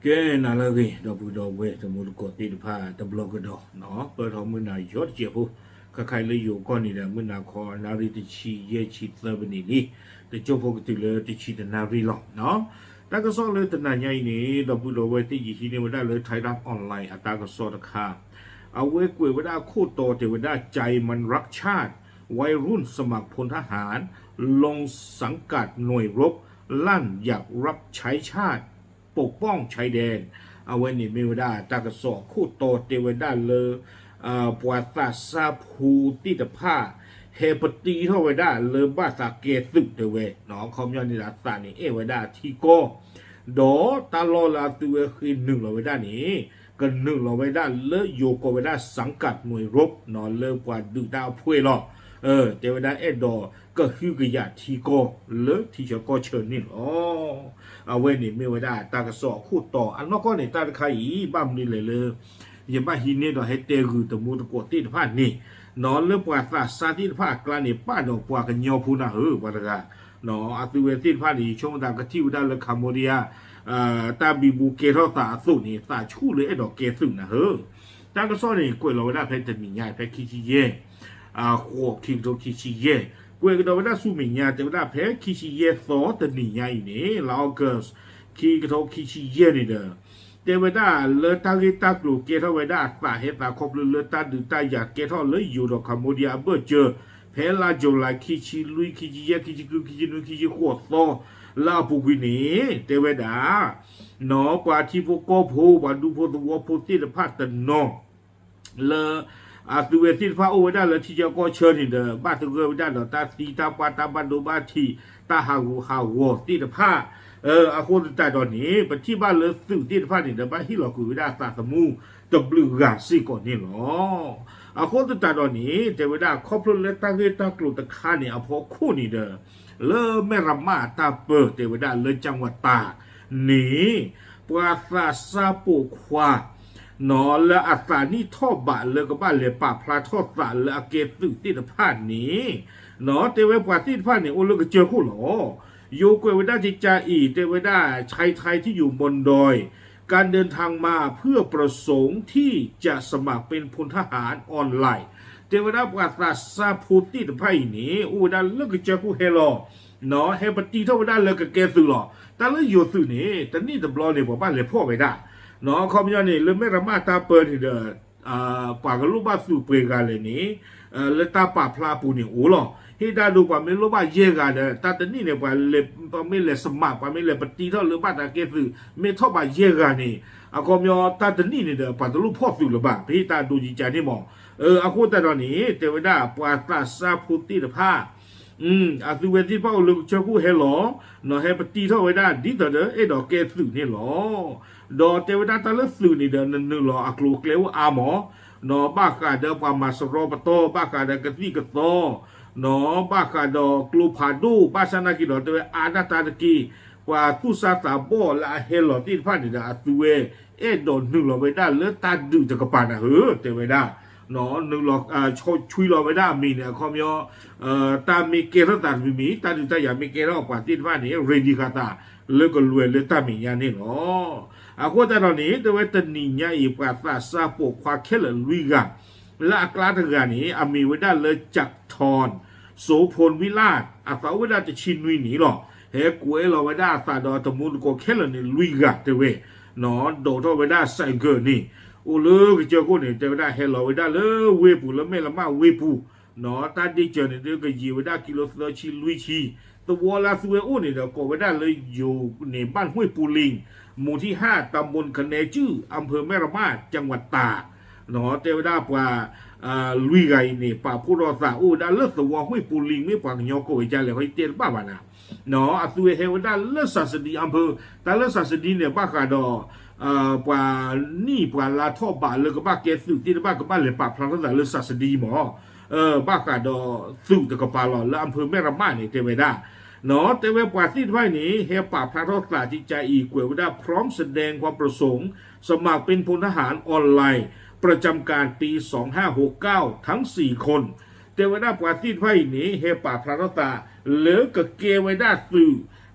ကဲ နၤလၢအဂ့ၤ ဒီပုၢ်ဒီဝဲၢ်တံၤသကိးသ့ၣ်တဖၣ် တဘျီကဒီး ပၢၢ်ထီၣ်မုၢ်နၤယီၤတစဲးဖိ, ခါခါအံၤလၢယိၤကီၢ်န့ၣ်ဒီး မုၢ်နၤခီ နၣ်ရံၣ်တဆံယဲၢ်ဆံသၢပနံးလံ, တကၠိဖိကတုၤလၢတဆံတနၣ်ရံၣ်လီၤ. တၢ်ကစီၣ်လၢတနၤညါအံၤန့ၣ် ဒီပုၢ်ဒီဝဲၢ်သ့ၣ် ယဟံးန့ၢ်ဝဲဒၣ်လၢ Thai Dot Online အတၢ်ကစီၣ်တခါ, အဝဲကွဲးဝဲဒၣ်ခိၣ်တီတဲဝဲဒၣ် ใจมันรักชาติ วัยรุ่นสมัครพลทหาร ลงสังกัดหน่วยรบ ลั่นอยากรับใช้ชาติ ပူၣ်ပီၣ်ဆဲးဒဲး, အဝဲန့ၣ်မ့ၢ်ဝဲဒၣ်တၢ်ကစီၣ်အခိၣ်တီတဲဝဲဒၣ်လၢ ပှၤသးစၢ်ဖိသ့ၣ်တဖၣ် ဟဲပတံထီၣ်ဝဲဒၣ်လၢဘၣ်သးကဲသုးတဲဝဲ, အခီပညီန့ၣ်ဒီး အသးန့ၣ်အဲၣ်ဝဲဒၣ်အထံကီၢ်, ဒီးတၢ်လီၢ်လၢအသုဝဲဃ့နုာ်လီၤဝဲဒၣ်န့ၣ် ကနုာ်လီၤဝဲဒၣ်လၢယိၤကိးဝဲဒၣ် สังกัดหน่วยรบ လၢပှၤဒုးတၢ်အဖှဲးလီၤ. တဲဝဲဒၣ်အဲၣ်ဒိးကဟုကယာ်ထံကီၢ်လၢထံဆၢကီၢ်ဆၢန့ၣ်လီၤ. အဝဲန့ၣ်မ့ၢ်ဝဲဒၣ်တၢ်ကစီၣ်အခိၣ်တီ, အနီၢ်ကီၢ်န့ၣ် တၢ်တခါအံၤ ဘၣ်မနုၤလဲၣ်လၢ ယဘၣ်ဟံးန့ၢ်ဒီးဟဲတဲဂုာ်တံၤသကိးသ့ၣ်တဖၣ်န့ၣ်, လၢပှၤသးစၢ်သ့ၣ်တဖၣ်အကျါန့ၣ် ပာ်ဒီးပှၤကညီဖိနၤဧၢ ပှၤတဂၤ, အသုဝဲသ့ၣ်တဖၣ်န့ၣ် ယဆိကမိၣ်သးကထံၣ်ဝဲဒၣ်လၢ Cambodia တၢ်ဘံဘူကဲထီၣ်သးအသိးန့ၣ် သးဆူၣ်လၢအဲၣ်ဒိးကဲသုးနၤဧၢ. တၢ်ကစီၣ်န့ၣ် ကွဲးလီၤဝဲဒၣ်ဖဲတနံၤညါအံၤ ဖဲခံဆံယဲၢ် အဃိး ခံကထိခံဆံယဲၢ်, ကွဲးကဒီးဝဲဒၣ်ဆူမဲာ်ညါ တဲဝဲဒၣ်ဖဲခံဆံယဲၢ်သီတနံၤညါအံၤန့ၣ် လါ August ခံကထိခံဆံယဲၢ်န့ၣ်ဒီး တဲဝဲဒၣ်လၢတၢ်ဂ့ၢ်တၢ်ကျိၤကဲထီၣ်ဝဲဒၣ်အသးဟဲသးခီဖျိလၢတၢ်ဒုးတၢ်ယၤကဲထီၣ်လၢယိၤဒီး Cambodia အဘၢၣ်စၢၤ, ဖဲလါ July ခံဆံလွံၢ် ခံဆံယဲၢ် ခံဆံဃု ခံဆံနွံ ခံဆံဃိးသီ လၢအပူၤကွံာ်န့ၣ် တဲဝဲဒၣ် နီၢ်ပှၤထံဖိကီၢ်ဖိ ပှၤဒူဖိသဝီဖိသ့ၣ်တဖၣ်တနီၤ လၢ အသုဝဲသ့ၣ်တဖၣ်အိၣ်ဝဲဒၣ်လၢထံဆၢကီၢ်ဆၢန့ၣ်ဒီး ဘၣ်သဂၢၢ်ဝဲဒၣ်ဒီးတၢ်သံတၢ်ပှၢ် တၢ်ဘၣ်ဒိဘၣ်ထံး တၢ်ဟးဂူာ်ဟးဂီၤသ့ၣ်တဖၣ်, အဃိသတးဒီးန့ၣ် ပထံၣ်ဘၣ်လၢသုးသ့ၣ်တဖၣ်န့ၣ်ဒီး ဘၣ်ဟ့ၣ်လီၤကွံာ်ဝဲဒၣ်အသးသမူတဘျုးဂၤစ့ၢ်ကီးန့ၣ်လီၤ. အဃိသတးဒီးန့ၣ် တဲဝဲဒၣ်ခီဖျိလၢတၢ်ဂ့ၢ်တၢ်ကျိၤတခါန့ၣ်အဖီခိၣ်န့ၣ်ဒီး လၢမဲၢ်ရမးအတၢ်ပၢ တဲဝဲဒၣ်လၢကၠၣ်ဝးတၤန့ၣ် ပှၤသးစၢ်ပိာ်ခွါ နီၢ်လၢအသးနံၣ်ထီၣ်ဘးလၢကဘၣ်လဲၤပာ်ဖျါထီၣ်သးလၢအကဲသုးသ့ၣ်တဖၣ်န့ၣ်, နီၢ်တဲဝဲပှၤသ့ၣ်တဖၣ်န့ၣ် အိၣ်လၢကစၢၢ်ခိၣ်လီၤ. ယိၤကွဲးဝဲဒၣ်ကကါအံၤ တဲဝဲဒၣ် ใช้ไทยที่อยู่บนดอย การเดินทางมาเพื่อประสงค์ที่จะสมัครเป็นพลทหารออนไลน์ တဲဝဲဒၣ်ပှၤသးစၢ်ဖိသ့ၣ်တဖၣ်အံၤန့ၣ် အိၣ်ဝဲဒၣ်လၢကစၢၢ်ခိၣ်ဟဲလီၤ, နီၢ်ဟဲပတံထီၣ်ဝဲဒၣ်လၢကကဲသုးလီၤ. တၢ်လၢယိၤသုးန့ၣ် တနံၣ်တဘျီန့ၣ် ပှၤဘၣ်လဲၤဖီၣ်ဝဲဒၣ်, နီၢ်အခီပညီန့ၣ် လၢမဲၢ်ရမးတၢ်ပၢန့ၣ်ဒီး ပှၤကလိၣ်ဘၣ်သုးပှဲၤဂၤလဲၣ်န့ၣ် လၢတၢ်ပာ်ဖျါအပူၤန့ၣ်အိၣ်လီၤ. ဟ့ၣ်တၢ်ဒိပှၤမ့ၢ်လိၣ်ဘၣ်ယဲၢ်ဂၤဒီး တၢ်တနံၣ်န့ၣ် ပှၤမ့ၢ်လဲၤ စမး ပှၤမ့ၢ်လဲၤပတံထီၣ်လၢဘၣ်သးကဲသုး မ့ၢ်ထီၣ်ဘးယဲၢ်ဂၤန့ၣ် အခီပညီတၢ်တနံၣ်န့ၣ်ဒီး ပှၤတလိၣ်ဖီၣ်သုးလၢၤဘၣ် ပဟ့ၣ်တၢ်ဒိကကါန့ၣ်မး. အဃိသတးဒီးန့ၣ် တဲဝဲဒၣ်ပှၤသးစၢ်ဖိသ့ၣ်တဖၣ် အသုဝဲသ့ၣ်တဖၣ်အိၣ်လၢကစၢၢ်ခိၣ်ဟဲလီၤ, နီၢ်ဟဲပတံထီၣ်ဝဲဒၣ်ဒ်သိးဒီးအဲၣ်ဒိးကဲသုးန့ၣ်လီၤ. ဒီးတဲဝဲဒၣ်တၢ်လၢသုးန့ၣ်ဒီး နနုာ်လီၤအကျိၤအကျဲအိၣ်အါမး, နီၢ်ဘၣ်ဃးဒီးပှၤမၤစရီပတီၢ် ဘၣ်ဃးဒီးကသံၣ်ကသီ နီၢ်ဘၣ်ဃးဒီးကျိဖးဒိၣ် ဘၣ်ဆၣ်နာ်က့ဒီး တဲဝဲအါဒၣ်တၢ်တက့ၢ်, ပှၤသူၣ်စၢ်သးဘီၣ်လၢအဟဲလီၤသ့ၣ်တဖၣ်န့ၣ်ဒီး အသုဝဲအဲၣ်ဒိးနုာ်လီၤဝဲဒၣ်လၢတၢ်ဒုးတကပၤနၤဧၢ တဲဝဲဒၣ် နုာ်လီၤ ဆွံလီၤဝဲဒၣ်အမံၤန့ၣ် အခီပညီ တၢ်မ့ၢ်ကဲထီၣ်သးတမံၤမံၤ တၢ်ဒုးတၢ်ယၤမ့ၢ်ကဲထီၣ်ပှၤသ့ၣ်တဖၣ်န့ၣ် ready ဃာ်သး လၢကလဲၤလၢတၢ်မဲာ်ညါန့ၣ်လီၤ. အဃိသတးဒီးန့ၣ် တဲဝဲတနံၤညါအံၤ ပှၤသးစၢ်ပိာ်ခွါခဲလၢာ်လွံၢ်ဂၤ လၢအကျါတဂၤန့ၣ် အမံၤဝဲဒၣ်လၢ จักรทร โสพลวิราช အသးအိၣ်ဝဲဒၣ်တဆံနွံနံၣ်လီၤ. ဟဲကွဲးလီၤဝဲဒၣ်အသးဒီးတံၤသကိးခဲလၢာ်န့ၣ်လွံၢ်ဂၤတဲဝဲ ဒိးထီၣ်ဝဲဒၣ်စဲးကၢးန့ၣ် အိၣ်လၢကစၢၢ်ခိၣ်န့ၣ် တဲဝဲဒၣ်ဟဲလီၤဝဲဒၣ်လၢဝ့ၢ်ပူၤ လၢမဲၢ်ရမးဝ့ၢ်ပူၤ, တၢ်ဒ့ၣ်စၢၤန့ၣ် ကယံာ်ဝဲဒၣ်ကံလိသၢဆံလွံၢ်ဆံ, သဝီလၢအသုဝဲအိၣ်န့ၣ်ဒီး ကိးဝဲဒၣ်လၢယိၤန့ၣ် บ้านห้วยปูลิง หมู่ที่ห้า ตำบลคะแนจื้อ อำเภอแม่ระมาด จังหวัดตาก တဲဝဲဒၣ်ပှၤ လွံၢ်ဂၤအံၤန့ၣ် ပာ်ဖှိၣ်ထီၣ်သးအိၣ်ဝဲဒၣ်လၢသဝီ ห้วยปูลิง မ့ၢ်ပှၤကညီကိးဝဲဒ်လဲၣ် ဟီတဲတဘၣ်ဘၣ်နၤ, အသုဝဲဟဲဝဲဒၣ်လၢ สาสดี อำเภอ, တၢ်လၢ สาสดี န့ၣ် ဘၣ်ဃးဒီး ပှၤနံၣ်ပှၤလါထီၣ်ဘးလၢကဘၣ်ကဲသုးသ့ၣ်တဖၣ် ကဘၣ်လဲၤပာ်ဖျါထီၣ်သးလၢ สาสดี မး, ဘၣ်ဃးဒီးသုးတကပၤလီၤ လၢ อำเภอแม่ระมาด န့ၣ် တဲဝဲဒၣ် တဲဝဲပှၤသ့ၣ်တဖၣ်အံၤန့ၣ် ဟဲပာ်ဖျါထီၣ်သးကကါအံၤ ကွဲးဝဲဒၣ် พร้อมแสดงความประสงค์ สมัครเป็นพลทหารออนไลน์ ประจำการปี สองห้าหกเก้า ทั้งสี่คน တဲဝဲဒၣ်ပှၤသ့ၣ်တဖၣ်အံၤန့ၣ် ဟဲပာ်ဖျါထီၣ်သး လၢကကဲဝဲဒၣ်သုး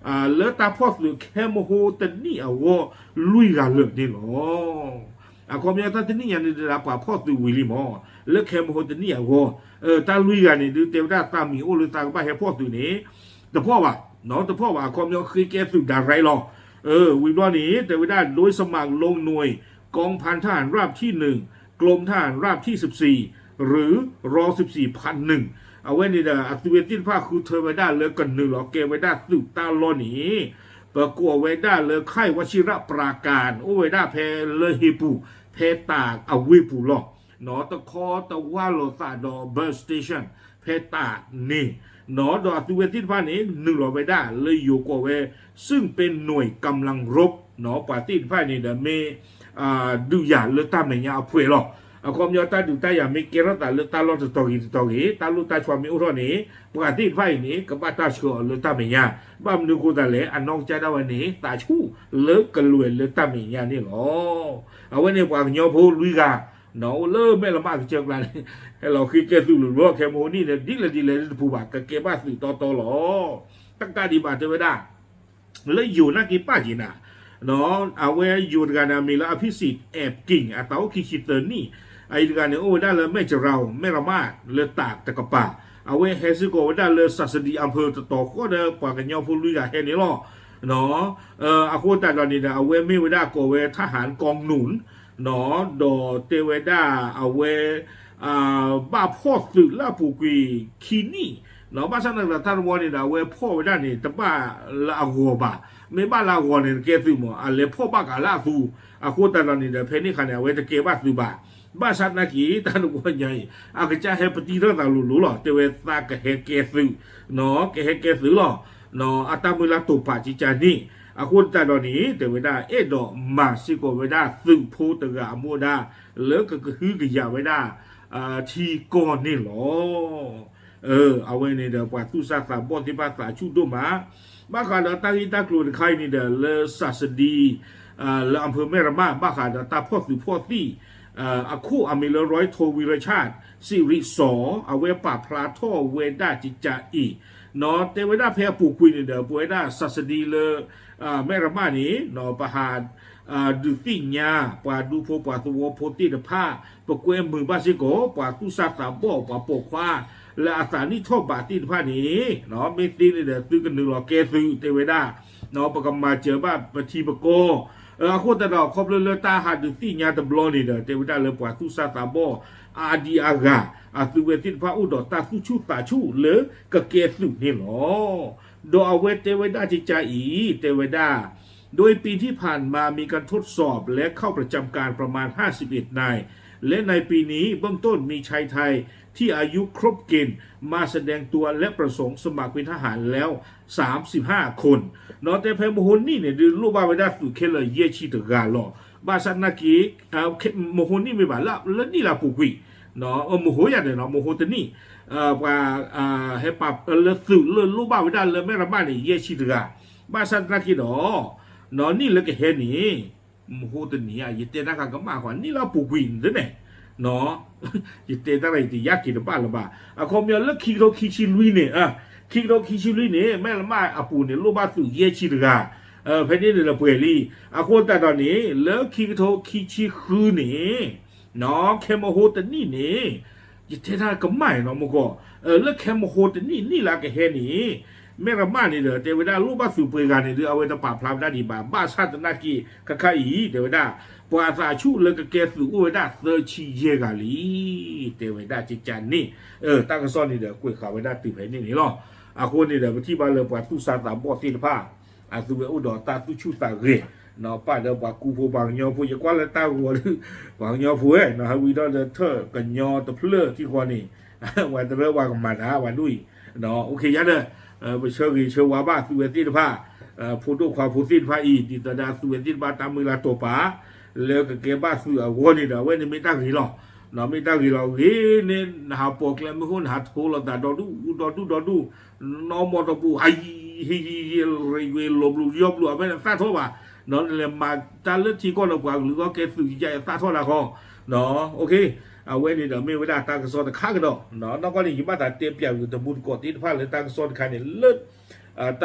လၢတၢ်ဖီၣ်သုးခဲမဟိတနံၣ်အဂီၢ် လွံၢ်ဂၤလၢာ်န့ၣ်လီၤ. အခီပညီတၢ်တနံၣ်ညါန့ၣ်ဒၣ်ပှၤဖီၣ်သုးဝံၤလံမး, လၢခဲမဟိတနံၣ်အဂီၢ်, တၢ်လွံၢ်ဂၤန့ၣ်ဒုးတဲဝဲဒၣ်သးမံၤအိၣ်လၢသးကဘၣ်ဟဲဖီၣ်သုးန့ၣ် တဖီၣ်ဘၣ်, တဖီၣ်ဘၣ် အခီပညီဃ့ကဲသုး direct လီၤ. ဝံၤဘျီန့ၣ် တဲဝဲဒၣ် โดยสมัครลงหน่วยกองพันทหารราบที่หนึ่ง กรมทหารราบที่สิบสี่ หรือ ร.สิบสี่ ผลัด หนึ่ง အဝဲန့ၣ်ဒီး အသုးဝဲသ့ၣ်တဖၣ်ဃုထၢဝဲဒၣ်လၢ ကနုာ်လီၤကဲဝဲဒၣ်သုးတၢ်လီၢ်န့ၣ် ပကိးဝဲဒၣ်လၢ ค่ายวชิรปราการ အိၣ်ဝဲဒၣ်ဖဲလၢဟ့ၣ်ပူၤ ဖဲတၢ်အဝ့ၢ်ပူၤလီၤ. တခီတဝၢ်လိာ်သးဒီး bus station ဖဲတၢ်န့ၣ်, ဒီးအသုးဝဲသ့ၣ်တဖၣ်န့ၣ် နုာ်လီၤဝဲဒၣ်လၢယိၤကိးဝဲ ซึ่งเป็นหน่วยกำลังรบ ပှၤသ့ၣ်တဖၣ်န့ၣ်ဒီးမ့ၢ် ဒုးယၤလၢတၢ်မဲာ်ညါအဖှဲးလီၤ. အခီပညီတၢ်ဒုးတၢ်ယၤမ့ၢ်ကဲထီၣ်သးလၢတၢ်လီၢ်တတီၤဂ့ၤတတီၤဂ့ၤ, တၢ်လိၣ်တၢ်ဆှီမ့ၢ်အိၣ်ထီၣ်န့ၣ် ပှၤသ့ၣ်တဖၣ်အံၤန့ၣ် ကဘၣ်တၢ်ဆှၢအီၤလၢတၢ်မဲာ်ညါ, ဘၣ်မနုၤအဃိသတးလဲၣ် အနီၢ်ကစၢ်ဒၣ်ဝဲန့ၣ် သးဆူၣ်လၢကလွဲၢ်လၢတၢ်မဲာ်ညါန့ၣ်လီၤ. အဝဲန့ၣ်ပှၤကညီဖိလွံၢ်ဂၤ အိၣ်လၢမဲၣ်လမၢ်ကစၢၢ်ကျါန့ၣ် ဟဲလီၤဃ့ကဲသုးလိၤလိၤ ခဲမဟိနံၣ်န့ၣ် ဒ်လဲၣ်ဒ်လဲၣ်တပူၤဘၣ် ကကဲဘၣ်သုးတီတီလီၤ. တကးဒံးဘၣ်တဲဝဲဒၣ် လၢယိၤနာ်က့ၤပာ်က့ၤနၤ, အဝဲယိၤတဂၤန့ၣ် အမံၤလၢအဖံစံး အဲးက့ၣ် အသးအိၣ်ခံဆံသၢနံၣ်, အအံၤတဂၤန့ၣ် အိၣ်ဝဲဒၣ်လၢမဲၣ်ကရၤ မဲၣ်ရမၢ် လၢတၢ်တကပၤ, အဝဲဟဲစ့ၢ်ကီးဝဲဒၣ်လၢ စးစဒံအဖၢ တတီၤဃီဒီးပှၤကညီဖိလွံၢ်ဂၤဟဲန့ၣ်လီၤ. အဃိသတးဒီးန့ၣ်ဒီး အဝဲမ့ၢ်ဝဲဒၣ်ကိးဝဲ ทหารกองหนุน ဒီးတဲဝဲဒၣ်အဝဲ ဘၣ်ဖီၣ်သုးလၢအပူၤကွံာ်ခံနံၣ်, ဘၣ်ဆၣ်သနာ်က့တၢ်တဝီန့ၣ်ဒီး အဝဲဖီၣ်ဝဲဒၣ်န့ၣ် တဘၣ်လၢအဂီၤဘၣ်, မ့ၢ်ဘၣ်လၢအဂီၤန့ၣ် တကဲသုးမး အလဲၤဖီၣ်ဘၣ်ကးလၢအသူ, အဃိသတးဒီးန့ၣ်ဒီး ဖဲန့ၣ်အခါန့ၣ် အဝဲတကဲဘၣ်သုးဘၣ်, ဘၣ်ဆၣ်သနာ်က့ တၢ်တဝီညါအံၤ အကစၢ်ဟဲပတံထီၣ်သးလိၤလိၤလီၤ, တဲဝဲသးကဟဲကဲသုး, ကဟဲကဲသုးလီၤ, အတၢ်မုၢ်လၢ်တိာ်ပာ်ကကန့ၣ်, အဃိသတးဒီးန့ၣ် တဲဝဲဒၣ် အဲၣ်ဒိးမၤစ့ၢ်ကီးဝဲဒၣ်သုးဖိတဂၤအမူဒါ လၢကကဟုကယာ်ဝဲဒၣ် ထံကီၢ်န့ၣ်လီၤ. အဝဲန့ၣ်ဒီး ပှၤသူၣ်စၢ်သးဘီၣ်သ့ၣ်တဖၣ်သးဆူၣ်ဒိၣ်မး, ဘၣ်ဃးဒီးတၢ်ဂ့ၢ်တၢ်ကျိၤတခါအံၤန့ၣ်ဒီး လၢစးစဒံ လၢအဖၢမဲၣ်ရမၢ် ဘၣ်ဃးဒီးတၢ်ဖီၣ်သုးဖီၣ်သံၣ် အခိၣ်အမံၤလၢ ร้อยโท วีรชาติ สิริสอ အဝဲပာ်ဖျါထီၣ်ဝဲဒၣ်ကကးအံၤ, တဲဝဲဒၣ်ဖဲအပူၤကွံာ်န့ၣ်ဒီး ပဝဲဒၣ်စးစဒံလၢ မဲၣ်ရမၢ်န့ၣ် ပဟး ဒုးသ့ၣ်ညါ ပှၤဒူဖိပှၤသဝီဖိသ့ၣ်တဖၣ်, ပကွဲမုာ်ဘၣ်စ့ၢ်ကီး ပှၤသူၣ်စၢ်သးဘီၣ် ပှၤပိာ်ခွါ လၢအသးနံၣ်ထီၣ်ဘးသ့ၣ်တဖၣ်န့ၣ်, မ့ၢ်သ့န့ၣ်ဒီး သုကနုာ်လီၤကဲသုး တဲဝဲဒၣ်, ပကမၤစၢၤဘၣ်ပထံပကီၢ်, အဃိသတးဒီး ခီဖျိလၢတ�árဟးဒုးသ့ၣ်ညါတဘျီန့ၣ်ဒီး တဲဝဲဒၣ်လၢပှၤသူၣ်စၢ်သးဘီၣ် အါဒံအါဂၤ, အသုးဝဲသ့ၣ်တဖၣ်အိၣ်ဒီးတၢ်သူၣ်ဆူၣ်သးဆူၣ်လၢကကဲသုးန့ၣ်လီၤ. ဒီးအဝဲတဲဝဲဒၣ်ကကးအံၤ တဲဝဲဒၣ် โดยปีที่ผ่านมามีการทดสอบและเข้าประจำการประมาณห้าสิบเอ็ดนาย และในปีนี้เบื้องต้นมีชายไทยที่อายุครบเกณฑ์มาแสดงตัวและประสงค์สมัครเป็นทหารแล้วสามสิบห้าคน, တဲဖဲမဟိနံၣ်န့ၣ် ဒုးလိၣ်ဘၣ်ဝဲဒၣ်သုးခဲလၢာ်ယဲၢ်ဆံတဂၤလီၤ. ဘၣ်ဆၣ်သနာ်က့ မဟိနံၣ်မ့ၢ်ဘၣ် လၢနံၣ်လၢအပူၤကွံာ်, မဟိယၤန့ၣ် မဟိတနံၣ်, ပှၤ ဟဲပာ်လၢသုးလၢလိၣ်ဘၣ်ဝဲဒၣ်လၢမဲၣ်ရမၢ်န့ၣ် ယဲၢ်ဆံတဂၤ, ဘၣ်ဆၣ်သနာ်က့ဒီး နံၣ်လၢကဟဲန့ၣ် မဟိတနံၣ်ဧါ ယတဲတၢ်ကမၣ်ဃီ နံၣ်လၢအပူၤကွံာ်န့ၣ်န့ၣ်, ယတဲတၢ်ရၤယတယါက့ၤတဘၣ်လၢၤဘၣ်. အခီပညီလၢခံကထိခံဆံလွံၢ်န့ၣ်, ခံကထိခံဆံလွံၢ်န့ၣ် မဲၣ်ရမၢ်အပူၤန့ၣ် လိၣ်ဘၣ်သုးယဲၢ်ဆံတဂၤ, ဖဲန့ၣ်န့ၣ်လၢပှဲၤလံ. အဃိသတးဒီးန့ၣ် လၢခံကထိခံဆံဃုန့ၣ် ခဲမဟိတနံၣ်န့ၣ် ယတဲတၢ်ကမၣ်နီၤမူကီၢ်, လၢခဲမဟိတနံၣ် နံၣ်လၢကဟဲန့ၣ် မဲၣ်ရမၢ်န့ၣ်ဒီး တဲဝဲဒၣ်လိၣ်ဘၣ်သုးပှဲၤဂၤန့ၣ်ဒီး အဝဲတပာ်ဖျါဝဲဒၣ်ဒံးဘၣ်. ဘၣ်ဆၣ်သနာ်က့ ခါခါအံၤ တဲဝဲဒၣ် ပှၤအသးဆူၣ်လၢကကဲသုးအိၣ်ဝဲဒၣ်သၢဆံယဲၢ်ဂၤလံ တဲဝဲဒၣ်ကကးန့ၣ်. တၢ်ကစီၣ်န့ၣ်ဒီး ကွဲးဃာ်ဝဲဒၣ်တုၤဖဲန့ၣ်န့ၣ်လီၤ. အဃိန့ၣ်ဒီး ပထံၣ်ဘၣ်လၢပှၤသူၣ်စၢ်သးဘီၣ်သ့ၣ်တဖၣ် အသုဝဲအိၣ်ဒီးတၢ်သူၣ်ဆူၣ်သးဂဲၤ, ပာ်ဒီးပှၤကူဖိပှၤကညီဖိ ယကွၢ်လၢတၢ်ဂီၤဒုး ပှၤကညီဖိဝဲ ဟဲဝံၤဒီးလၢထၢၣ်ကညီတဖျၢၣ်ထံဃီန့ၣ် ပှၤတရၢပှၤကမၤနၤ ပှၤဒ်အံၤ, အိၣ်ခ့ယါဒီး ပဆၢဂ့ၤဆၢဝါဘၣ်သုးဝဲသ့ၣ်တဖၣ်, ဖိဒိၣ်ခွါဖိသ့ၣ်တဖၣ်အံၤ ဒ်သိးဒီးသုးဝဲသ့ၣ်တဖၣ်တၢ်မုၢ်လၢ်တိာ်ပာ် လၢကကဲဘၣ်သုးအဂီၢ်န့ၣ်ဒီး အဝဲန့ၣ်မ့ၢ်တၢ်ဂ့ၤလီၤ. မ့ၢ်တၢ်ဂ့ၤလီၤဂ့ၤန့ၣ် နဟးပိာ်ကျဲမ့ၢ်အိၣ် နဟးထိလီၤသးဒီဒူၣ်ဒီဒူၣ်ဒီဒူၣ် နီၢ်မီၢ်တပူၤ ဟံးဟံးဟံး ရ့ဝ့ၤလီၤဘျုးယီၢ်ဘျုး အဝဲန့ၣ်သၣ်ထီၣ်ဘၣ်, နလဲၤမၤတၢ်လၢထံကီၢ်ဒီးပှၤကလုာ်ဂီၢ်ကဲသုးကယဲၢ်သၣ်ထီၣ်လၢခီ, အဝဲန့ၣ်ဒီးမ့ၢ်ဝဲဒၣ်တၢ်ကစီၣ်တခါကဒီး, နီၢ်ကီၢ်န့ၣ် ယဘၣ်သးတဲပျးဂုာ်တမူတကိးသ့ၣ်တဖၣ်လၢတၢ်ကစီၣ်တခါန့ၣ် လၢ တၢ်တ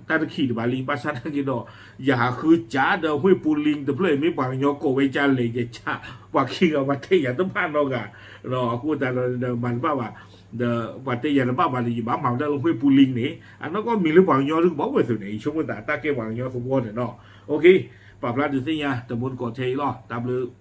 ခံးတဘၣ်လံ ဘၣ်ဆၣ်သနာ်က့ဒီး ယဟးဃုစးဒီး ဝ့ၢ်ပူၤလံတဖျၢၣ်အံၤ မ့ၢ်ပှၤကညီကိးဝဲဒ်လဲၣ် ယစး ပှၤခံဂၤ ပှၤတဲယၤတဘၣ်နီတဂၤ, အဃိသတးဒီး မၤတဘၣ်ဘၣ်, ဒီးပှၤတဲယၤတဘၣ်ဘၣ်ဒီး ယဘၣ်မၤဝဲဒၣ်လၢဝ့ၢ်ပူၤလံန့ၣ် အနီၢ်ကီၢ်မံၤလၢပှၤကညီဒုကဘၣ်ဝဲသုးန့ၣ် ယဆိကမိၣ်သးတၢ်ကဲပှၤကညီသဝီန့ၣ်နီၤ. ပာ်ဖျါဒုးသ့ၣ်ညါတမူတကိးထဲအံၤလီၤ. တၢ်ဘျုး